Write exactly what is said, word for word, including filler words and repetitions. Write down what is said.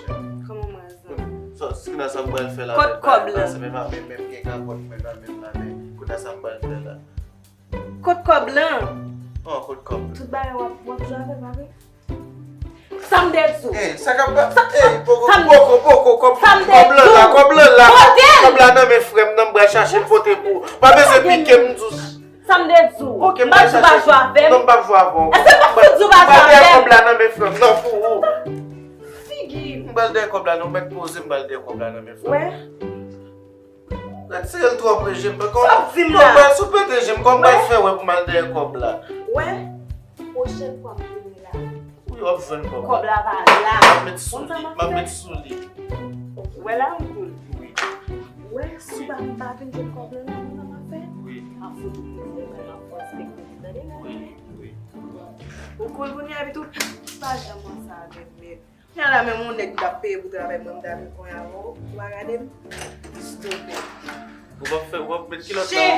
chè. Kòman mwen zanmi? Sa, si nan sa m pral fè la, Kot men kòb la? Pase, men pa, men, men gen kapòt mwen nan men m la, men kounye a sa m pral fè la. Kot kòb lan? Oh, kot kòb lan? Tout bagay w ap, w ap jwe avè m, pa vre? Sa m te di w? Eh, sa k ap pa-, eh, poko, sa m, poko, poko, kòb, sa m te kòb lan di la, w? Kòb lan la. Kote l? Kòb la nan men frè m nan, m pral chache l pote pou ou. Pa bezwen pike m, m di w. Sa m te di w? Ok, m pral chache. M pa di w pa jwe avè m. Non, m p ap jwe avè w. Èske m pa fout di w pa jwe avè m? M pral dèyè kòb la nan men frè m nan pou ou. Figi. M pral dèyè kòb la, non, mèt poze, m pral dèyè kòb la nan men frè m. Wè. Retire l twò pre je m. Sa w di m la? Non, m pral sou pete je m, kòman m pral fè wè pou m al dèyè kòb la? Wè. Pwochèn fwa m tounen la. Wi, w ap jwenn kòb la. Kòb la pa la. M ap met sou li. M ap met sou li. Wè la, m koul. Wi. Wè, si w pa, m pa vin jwenn kòb la, nan mwen nan m ap fè. Wi. M ap fout ou plis de mwen, m ap fè w respekte, tande, la. Wi, wi. Ou koul kounye a, epi tou, pa janm wè sa avè m, men. Kounye a la, menm yon nèg m t ap peye pou travay mwen, m ta vin konnya avè w, ou pa gade m? Stupid. Ou p ap fè, ou p ap met kilòt la? Chen!